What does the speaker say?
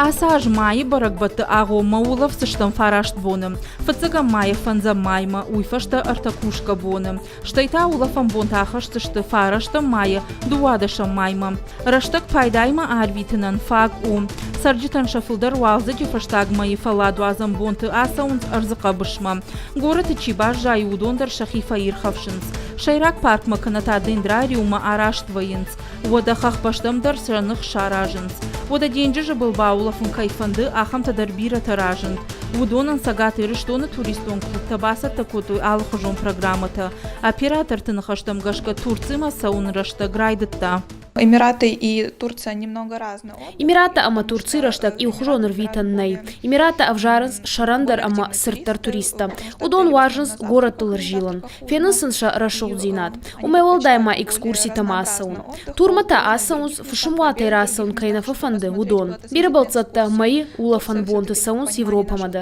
Ацы аз майы бӕрӕгбӕтты агъоммӕ улӕфдзыстӕм фараст боны. Фыццӕгӕм майы фӕндзӕм маймӕ, уый фӕстӕ ӕртӕ кусгӕ боны. Стӕй та улӕфӕн бонтӕ ахӕсдзысты фарӕстӕм майы дыууадӕсӕм маймӕ. Рӕстӕг пайдаимӕ арвитынӕн фаг у. Цӕрджытӕн сӕ фылдӕр уалдзӕджы фӕстаг мӕйы фӕлладуадзӕн бонты ацӕуынц ӕрдзы хъӕбысмӕ. Горӕты чи баззайы, уыдон дӕр сӕхи фӕирхӕфсынц. Сӕйраг паркмӕ кӕнӕ та дендрариуммӕ араст вӕййынц. Уӕдӕ хӕхбӕстӕм дӕр сӕ ных саразынц. Уӕдӕ денджызы был баулӕфын кӕй фӕнды, ахӕмтӕ дӕр бирӕтӕ разынд. Уыдонӕн Цӕгат Ирыстоны туристон клубтӕ бацӕттӕ кодтой алыхуызон программӕтӕ. Операторты ныхӕстӕм гӕсгӕ Турцимӕ цӕуын рӕстӕг райдыдта. Эмираты и Турция немного разные. Эмираттӕ ӕмӕ Турцийы рӕстӕг иухуызон ӕрвитӕн нӕй. Эмираттӕ ӕвзарынц сӕрӕндӕр ӕмӕ цырддӕр туристтӕ. Уыдон уарзынц горӕттыл ӕрзилын, фенынц сын сӕ рӕсугъддзинад. Уымӕй уӕлдай ма экскурситӕм ацӕуын. Турмӕ та ацӕуынц, фысымуатӕй рацӕуын кӕй нӕ фӕфӕнды, уыдон. Бирӕ бӕлццӕттӕ мӕйы улӕфӕн бонты цӕуынц Европӕмӕ дӕр.